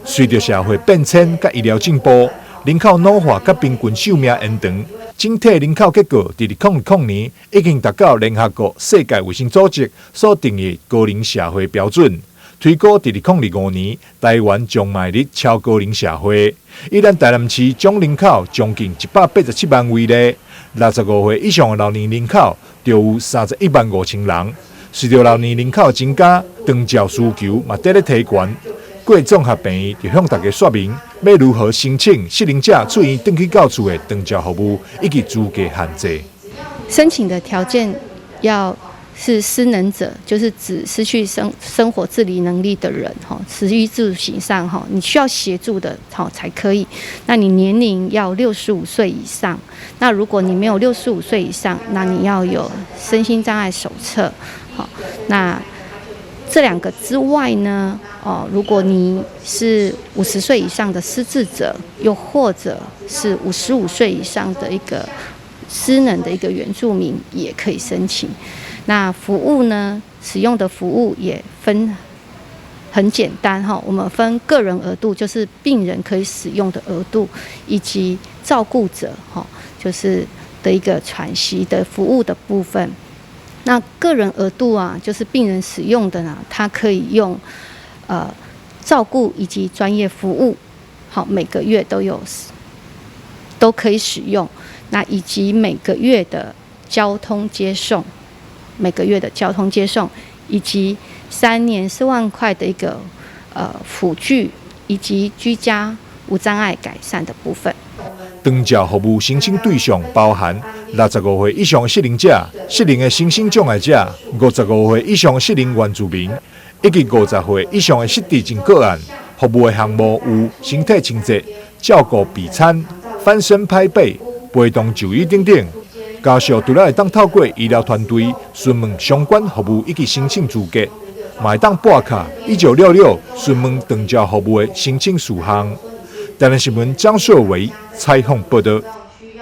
隨著社會變遷佮醫療進步，人口老化佮平均壽命延長，整體人口結構佇2020年已經達到聯合國世界衛生組織所定義高齡社會標準。推估佇2025年，台灣將邁入超高齡社會。以咱台南市總人口將近187萬為例，65歲以上的老年人口就有31萬5千人。隨著老年人口增加，長照需求嘛佇咧提懸。郭綜合病院就向大家說明，欲如何申請失能者出院轉去到厝的長照服務以及資格限制。申請的條件要是失能者，就是指失去生活自理能力的人，哈，食衣住行上，哈，你需要協助的，好才可以。那你年齡要六十五歲以上。那如果你沒有六十五歲以上，那你要有身心障礙手冊，好，那這兩個之外呢？哦，如果你是50歲以上的失智者，又或者是55歲以上的一個失能的一個原住民，也可以申請。那服務呢？使用的服務也分很簡單哈，我們分個人額度，就是病人可以使用的額度，以及照顧者哈，就是的一個喘息的服務的部分。那個人額度啊，就是病人使用的呢，他可以用照顧以及專業服務，好，每個月都有都可以使用。那以及每個月的交通接送。每個月的交通接送，以及3年4萬塊的一個輔具，以及居家無障礙改善的部分。長照服務申請對象包含65歲以上的失能者、失能的身心障礙者、55歲以上的失能原住民，以及50歲以上的失智症個案。服務的項目有身體清潔、照顧備餐、翻身拍背、陪同就醫等等。家屬除了會當透過醫療團隊詢問相關服務以及申請資格，嘛會當撥卡1966詢問長照服務的申請事項。台南新聞張碩維採訪報導。